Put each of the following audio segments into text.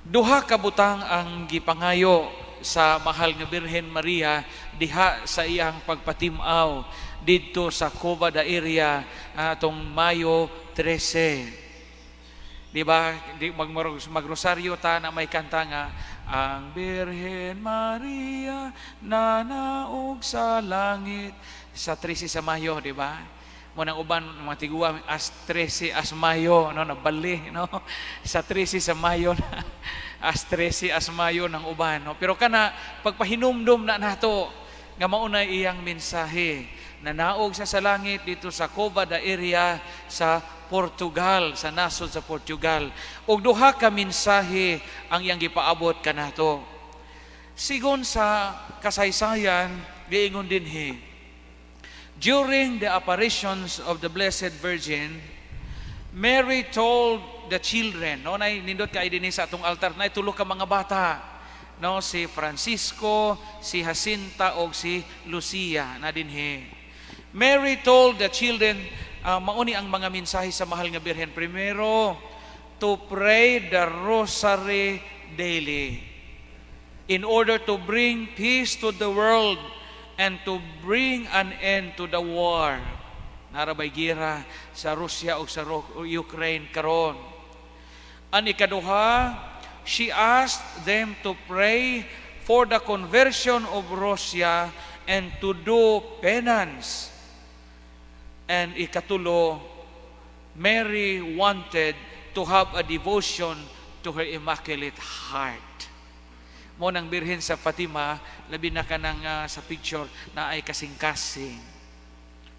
Duha ka butang ang gipangayo sa mahal nga Birhen Maria diha sa iyang pagpatimaw didto sa Cova da Iria atong Mayo 13. Di ba? Di, magrosaryo ta na may kanta nga "Ang Birhen Maria nanaog sa langit" sa 13 sa Mayo, di ba? Mao nang uban mga tiguwa as 13 as Mayo, no, nabali, no? Sa 13 sa Mayo na as 13 as Mayo ng uban, no? Pero kana pagpahinumdum na nato nga mao na iyang mensahe, nanaog sa langit dito sa Cova da Iria sa Portugal, sa nasod sa Portugal. Og duha ka mensahe ang iyang gipaabot kanato. Sigon sa kasaysayan, giingon dinhi, during the apparitions of the Blessed Virgin, Mary told the children, no, nay nindot kay dinhi sa atong altar, nay tulo ka mga bata, no, si Francisco, si Jacinta og si Lucia na dinhi. Mary told the children, mauni ang mga mensahe sa mahal nga Birhen. Primero, to pray the rosary daily in order to bring peace to the world and to bring an end to the war. Naa ra bay gira sa Russia o sa Ukraine karon. Ang ikaduha, she asked them to pray for the conversion of Russia and to do penance. And ikatulo, Mary wanted to have a devotion to her Immaculate Heart. Mao nang Birhen sa Fatima, labi na kanang sa picture na ay kasing-kasing.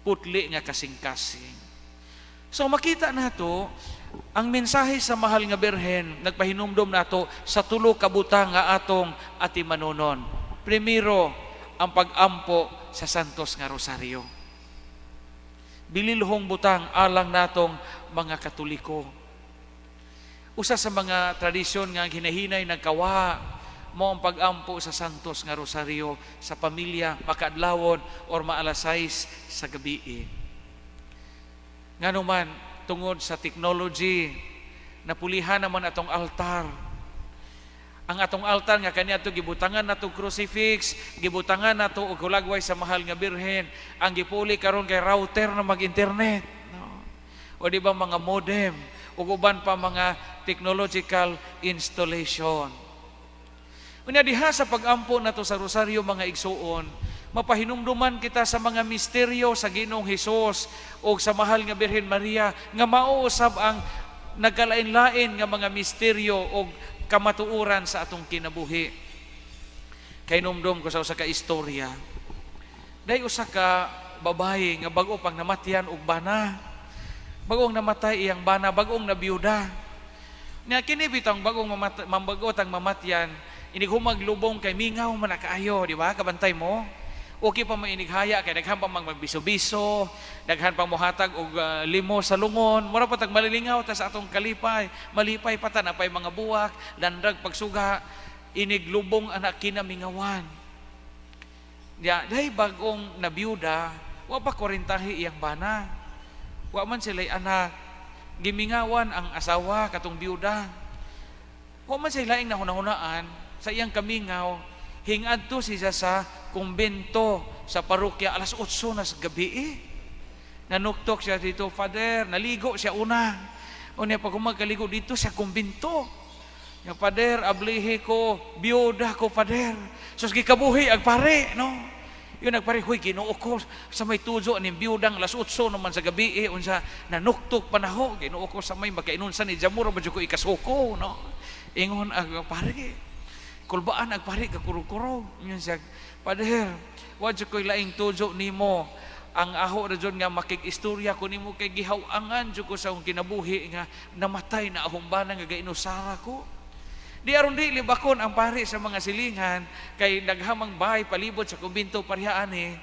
Putli nga kasing-kasing. So makita nato ang mensahe sa mahal nga Birhen, nagpahinumdom nato sa tulo ka butang nga atong atimanunon. Primero, ang pag-ampo sa Santos nga Rosaryo. Bililhong butang alang natong mga Katoliko. Usa sa mga tradisyon nga hinahinay nagkawa mao ang pag-ampo sa Santos nga Rosaryo sa pamilya makaadlawon or maalas 6 sa gabi. Ngano man, tungod sa technology, napulihan naman atong altar. Ang atong altar nga kaniadto gibutangan nato crucifix, gibutangan nato og hulagway sa mahal nga Birhen. Ang gipuli karon kay router na mag-internet. No? O di ba mga modem ug uban pa mga technological installation. Unya diha sa pag-ampo nato sa rosaryo, mga igsuon, mapahinumduman kita sa mga misteryo sa Ginoong Hesus o sa mahal nga Birhen Maria nga mao usab ang nagkalain-lain nga mga misteryo o kamatuoran sa atong kinabuhi. Kay numdum ko sa usa ka istorya. Day usa ka babayi nga bag-o pang namatyan og bana. Bag-ong namatay iyang bana, bag-ong nabiyuda. Nya kini bitong bagong mambagot ang mamatyan, inig humag lubong kay mingaw man na kaayo, di ba? Kabantay mo. Okay pa mo inighaya kay daghan pa mang magbiso-biso, daghan pa mohatag og limo sa lungon, mura pa tag malilingaw ta sa atong kalipay, malipay pa ta napay mga buwak, landrag pagsuga, inig lubong anak kinamingawan. Ya, dahil bagong nabiyuda, wa pa kwarentahi iyang bana. Wa man sila'y anak. Gimingawan ang asawa katong biyuda. Wa man sila laing nahunahunaan sa iyang kamingaw, hingadto siya sa kumbento sa parokya alas 8 na sa gabi eh. Nanuktok siya dito, "Father," naligo siya una. Unya pag magkaligo dito sa kumbento. Ya, "Father, ablihi ko, biyuda ko, Father." So gikabuhi ang pare, no? Yun nagpare, "Huy, Ginoo ko, sa may tuzo ning biyudang alas 8 naman sa gabi eh, unsa nanuktok panaho, Ginoo ko, sa may makainunsa ni Jamuro ba ko ikasuko," no? Ingon ang pare. Kulbaan ang pare kakurog-kurog. Yun siya, "Father, wa jud ko'y laing tuzo nimo. Ang aho ra jud nga makig-istorya ko nimo kay gihaw-angan jud ko sa akong kinabuhi nga namatay na akong bana nga gainusara ko." Di aron di libakon ang pari sa mga silingan kay naghamang bahay palibot sa kumbinto parehaan eh.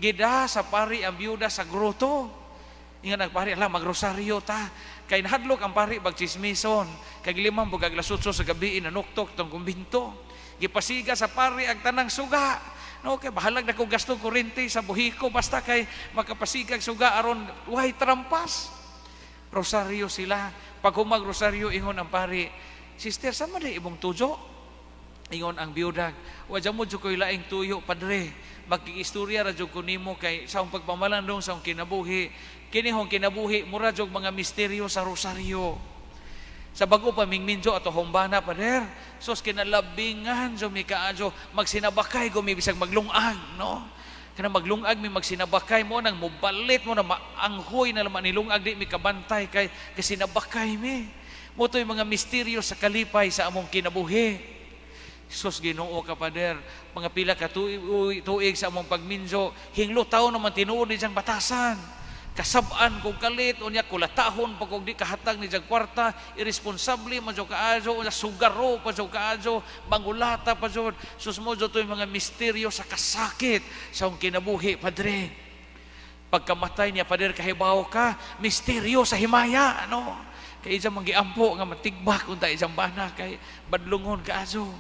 Gida sa pari ang biyuda sa groto. Ingon nagpari, "Ala, magrosaryo ta." Kay nahadlok ang pari bagchismison. Kay limang bugag alas 8 sa gabi nanuktok tong kumbinto. Gipasiga sa pari ang tanang suga. No, kay bahalag na ko gasto kuryente sa buhiko basta kay makapasigag suga aron way trampas. Rosaryo sila. Pag humag rosaryo, ingon ang pari, "Sister, sa man imong tuyo?" Ingon ang biyuda, "Wa mo jud ko'y laing tuyo, padre. Magkiistorya ra jud ko nimo kay sa akong pagpamalandong sa akong kinabuhi, kini akong kinabuhi mura jud mga misteryo sa rosaryo. Sa bago pa mingminjo ato humbana, pader. Sus, kinalabingan jo mi kaadyo magsinabakay ko mi bisag maglungag, no? Kana maglungag mi, magsinabakay mo nang mobalit mo na maanghoy na laman nilungag, di mi kabantay kay kasinabakay mi. Mao to'y mga misteryo sa kalipay sa among kinabuhi. Sus, Ginoo ka, pader, mga pila ka tuig sa among pagminjo, hinglo taon naman tinuod ni diyang batasan. Kasab-an kog kalit, unya kulatahon pag kog di kahatag ni diyang kwarta, irresponsable man jud kaayo, unya sugaro pa jud kaayo, mangulata pa jud. Sus, mao jud to'y mga misteryo sa kasakit sa akong kinabuhi, padre. Pagkamatay niya, pader, kahibaw ka, misteryo sa himaya, no? Kay iyang manggiampo nga matigbak unta iyang bana kay badlungon kaayo.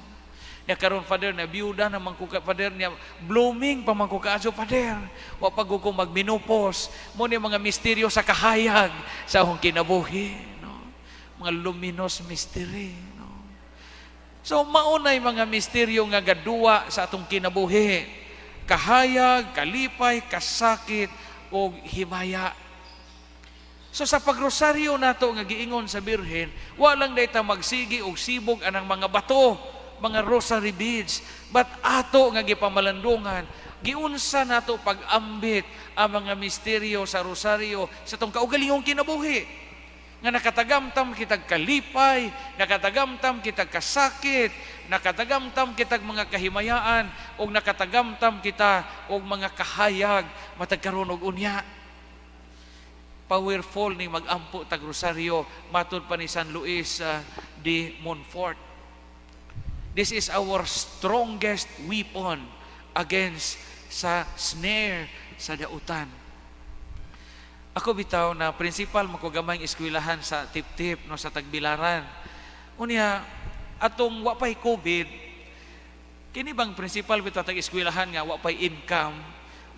Nya karon, Father, na biyuda naman ko ka, Father, niya blooming pa man ko kaayo, Father. Wa pa ko magmenopause. Mao ni mga misteryo sa kahayag sa akong kinabuhi, no? Mga luminous mystery, no? So maunay mga misteryo nga gaduwa sa atong kinabuhi. Kahayag, kalipay, kasakit o himaya. So sa pagrosaryo nato nga giingon sa Birhen, walang dayta magsigi og sibog anang mga bato, mga rosary beads, but ato nga gipamalandungan, giunsa nato pag-ambit ang mga misteryo sa rosaryo sa atong kaugalingong kinabuhi. Nga nakatagamtam kitag kalipay, nakatagamtam kitag kasakit, nakatagamtam kitag mga kahimayaan, o nakatagamtam kita og mga kahayag matag karon og unya. Powerful ni magampo tag rosaryo matud pa ni San Luis de Montfort. This is our strongest weapon against sa snare sa dautan. Ako bitaw na principal man ko gamayng eskwelahan sa Tip-Tip, no, sa Tagbilaran. Unya atong wa pay COVID, kini bang principal bitaw tag eskwelahan nga wa pay income,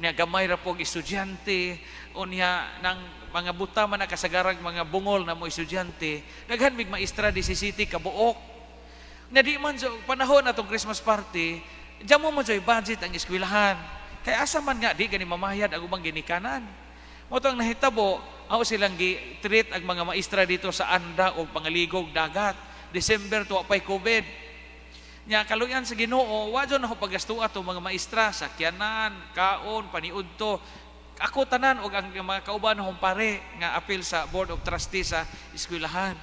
niya gamay ra pog estudyante, unya nang mga buta man na kasagarag mga bungol na mo estudyante, daghan mig maestra di si city kabuok. Na di man sa panahon atong Christmas party, diyan mo mo joy budget ang eskwelahan. Kay asa man nga di gani mamayad ang ubang ginikanan. Mao ang nahitabo, ako silang gi-treat ang mga maestra dito sa Anda o pangaligog dagat. December to pay COVID. Nya kaluyan sa Ginoo, wa jud ako pagastuha to mga maestra, sakyanan, kaon, paniudto. Ako tanan og ang mga kauban akong pare nga apil sa Board of Trustees sa eskwelahan.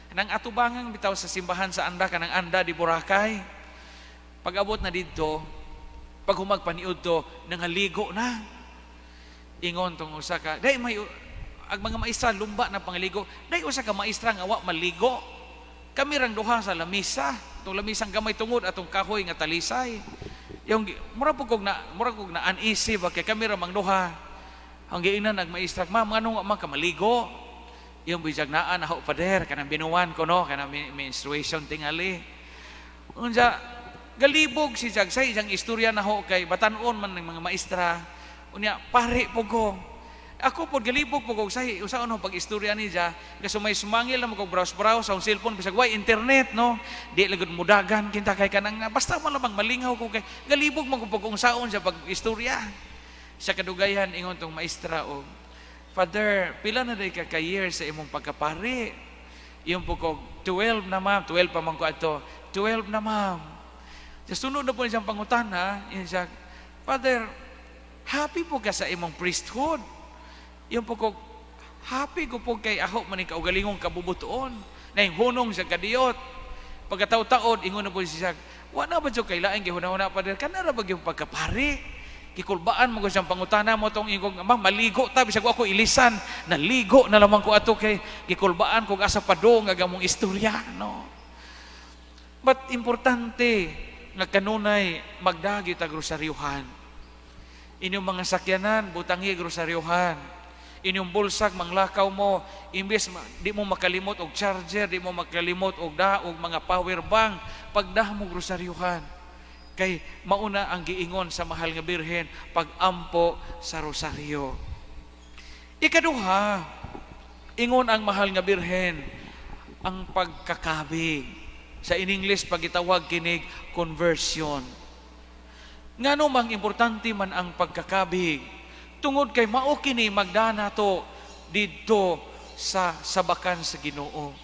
Nang atubangang bitaw sa simbahan sa Anda, kanang Anda di Boracay. Pag-abot na didto, pag humag paniudto, nangaligo na. Ingon tong usa ka, dai may ang mga maestra lumba na pangaligo, dai usa ka maestra nga wa maligo. Kami rang duha sa lamisa, atong lamisang gamay tungod atong kahoy nga talisay. Yung mura pud kog na uneasy ba kay kami ra mang duha. Ang giingnan nag maestra, "Ma'am, nganong wa man ka maligo?" Yung bisag naa na ho, pader, kanang binuwan ko, no, kanang menstruation tingali. Unsa galibog si Jag sa isang istorya na ho kay batan-on man ng mga maestra. Unya pare po ko. Ako po galibog po kog say usaon ho pag istorya niya kasi may sumangil na mo kog browse browse sa akong cellphone bisag way internet, no. Di lagod mudagan kinta kay kanang basta man lamang malingaw ko kay galibog man ko pag unsaon sa pag istorya. Sa kadugayan ingon tong maestra og, "Father, pila na day ka ka years sa imong pagkapari?" Yung po ko, "12 na, ma'am." 12 pa man ko ato. "12 na, ma'am." Sa sunod na po siyang pangutana, yun siya, "Father, happy po ka sa imong priesthood?" Yung po ko, "Happy ko po kay ako man kaugalingong kabubutuon. Na yung hunong sa kadiyot." Pagkataw-taod, ingon na po siya, "Wa na ba kay laing gihuna-huna, Father? Kana ra ba yung pagkapari?" Kikulbaan mo ko siyang pangutana mo tong ingong, "Ma'am, maligo ta, bisag ako ilisan." Naligo na lamang ko ato kay gikulbaan kog asa padong nga gamong istorya, no? But importante nga kanunay magdagi tag rosaryuhan. Inyong mga sakyanan, butangi rosaryohan. Inyong bulsak, manglakaw mo, imbes di mo makalimot og charger, di mo makalimot og da og mga power bank, pagdah mo rosaryuhan. Kay mauna ang giingon sa mahal nga Birhen, pagampo sa rosaryo. Ikaduha, ingon ang mahal nga Birhen, Ang pagkakabig. Sa in English, pagitawag kinig conversion. Ngano mang importante man ang pagkakabig? Tungod kay mao kini magdana to didto sa sabakan sa Ginoo.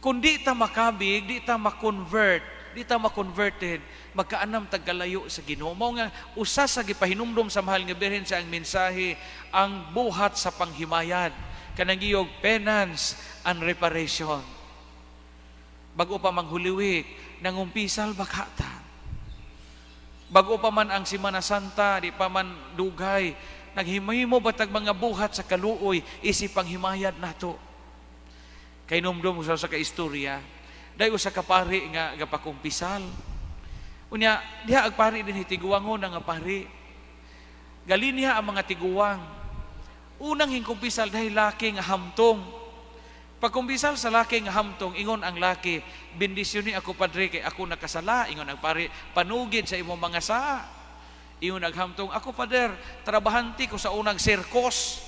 Kung di ta makabig, di ta ma-convert, di ta ma-converted, magkaanam tagkalayo sa Ginoo. Mao nga usa sa gipahinumdom sa mahal nga Birhen sa ang mensahe, ang buhat sa panghimayad, kanang giyog penance and reparation. Bago pa mang Holy Week, nangumpisal ba ta? Bago pa man ang Simana Santa, di pa man dugay, naghimo ba tag mga buhat sa kaluoy isip panghimayad nato? Kay numdum sa ka istorya, dahil usa ka pari nga gapakumpisal. Unya, diha ag pari din tiguwangon nga pari. Gali niya ang mga tiguwang. Unang hingkumpisal dahil laki nga hamtong. Pagkumpisal sa laki nga hamtong, ingon ang laki, "Bendisyon ni ako, padre, kay ako nakasala." Ingon ang pari, "Panugid sa imong mga saa." Ingon naghamtong, "Ako, pader, trabahante ko sa unang sirkos,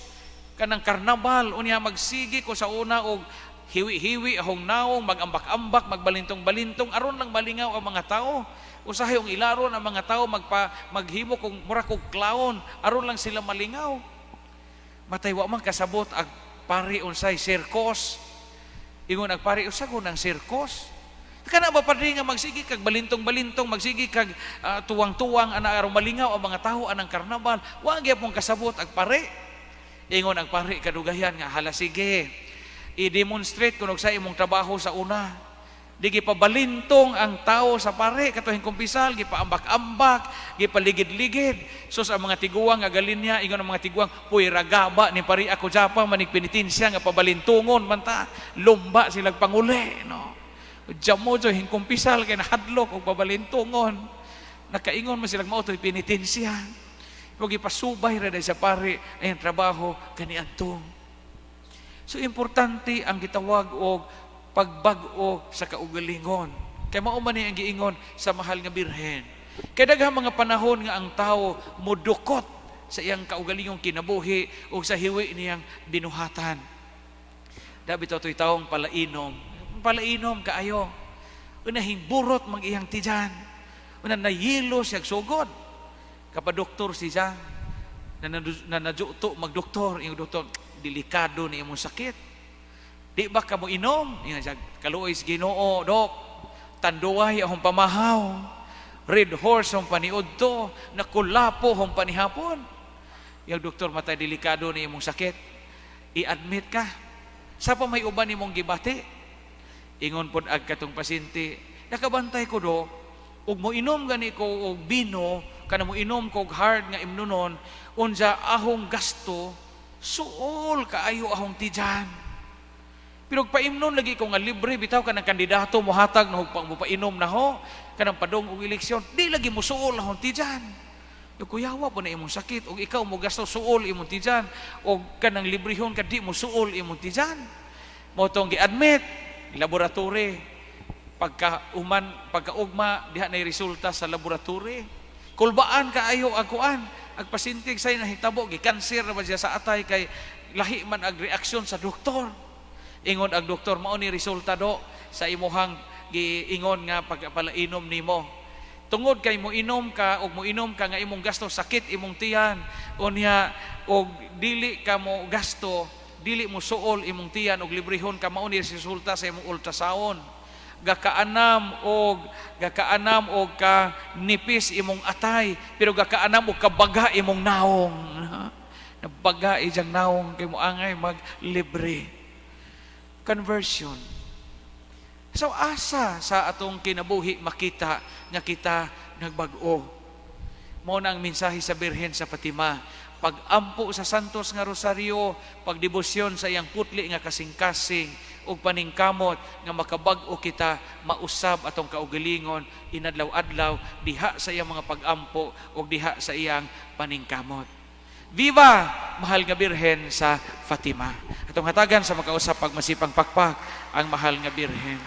kanang karnabal. Unya magsigi ko sa una og hiwi-hiwi ahong naong, magambak-ambak, magbalintong-balintong, aron lang malingaw ang mga tao. Usahay ang ilaron ang mga tao, magpa maghimo kung mura kog clown, aron lang sila malingaw." Matay wa man kasabot ag pari unsay sirkos. Ingon ang pari, "Usa ko ng sirkos? Kana ba, padre, nga magsigi kag balintong-balintong, magsigi kag tuwang-tuwang ana aron malingaw ang mga tawo anang karnabal?" Wa gyapon kasabot ag pare. Ingon ang pare kadugayan nga, "Hala, sige. I-demonstrate kung sa imong trabaho sa una." Di gipabalintong ang tao sa pare katuhing kumpisal, gipaambak-ambak, gipaligid-ligid. So sa mga tiguang nga galin niya, ingon ang mga tiguang, "Puy ragaba ni pari, ako japa manig penitensya nga pabalintungon man ta." Lumba silag panguli, no. Jamo jo hingkumpisal kay nahadlok og pabalintungon. Nakaingon man silang mao to'y penitensya. Kung ipasubay ra sa pari ay ang trabaho kaniadtong. So importante ang gitawag og pagbag-o sa kaugalingon. Kay mao man ni ang giingon sa mahal nga Birhen. Kay daghang mga panahon nga ang tao mudukot sa iyang kaugalingong kinabuhi o sa hiwi niyang binuhatan. Dabi to to'y taong palainom. Palainom kaayo. Unahing burot mang iyang tiyan. Una nayilo siya sugod. Kapadoktor si Jang. Na najuto magdoktor. Yung doktor, "Delikado ni imong sakit. Di ba ka mo inom?" Ingon siya, "Kaluoy sa Ginoo, dok. Tanduay akong pamahaw. Red Horse akong paniudto. Nakulapo akong panihapon." Yung doktor, "Matay, delikado ni imong sakit. I-admit ka. Sa pa may uban nimong gibati?" Ingon pod ag katong pasyente, "Nakabantay ko, dok, ug mo inom gani ko og bino, kana mo inom ko og hard nga imnonon, unsa ahong gasto, suol kaayo ahong tiyan. Pero paimnon lagi ko nga libre bitaw kanang kandidato mohatag na og pang mopainom na ho kanang padong og eleksyon, di lagi mo suol ahong tiyan." "Yo kuyawa po na imong sakit og ikaw mo gasto suol imong tiyan og kanang librehon ka di mo suol imong tiyan." Mao tong gi-admit laboratory. Pagka uman, pagkaugma, diha na resulta sa laboratory. Kulbaan kaayo ang kuan ag pasyente say nahitabo, gi-cancer na ba siya sa atay kay lahi man ang reaksyon sa doktor. Ingon ang doktor, "Mao ni resulta, do, sa imuhang giingon nga pagpalainom nimo. Tungod kay mo inom ka og mo inom ka nga imong gasto, sakit imong tiyan. Unya og dili ka mo gasto, dili mo suol imong tiyan og librehon ka, mao ni resulta sa imong ultrasound. Gakaanam og ka nipis imong atay, pero gakaanam og kabaga imong naong." Nabaga ijang naong kay mo angay maglibre. Conversion. So asa sa atong kinabuhi makita nga kita nagbag-o? Mao na ang mensahe sa Birhen sa Fatima. Pag-ampo sa Santos nga Rosaryo, pagdebosyon sa iyang putli nga kasing-kasing, ug paningkamot nga makabag-o kita, mausab atong kaugalingon inadlaw-adlaw diha sa iyang mga pag-ampo ug diha sa iyang paningkamot. Viva mahal nga Birhen sa Fatima! Atong hatagan sa makausap pagmasipang pakpak ang mahal nga Birhen.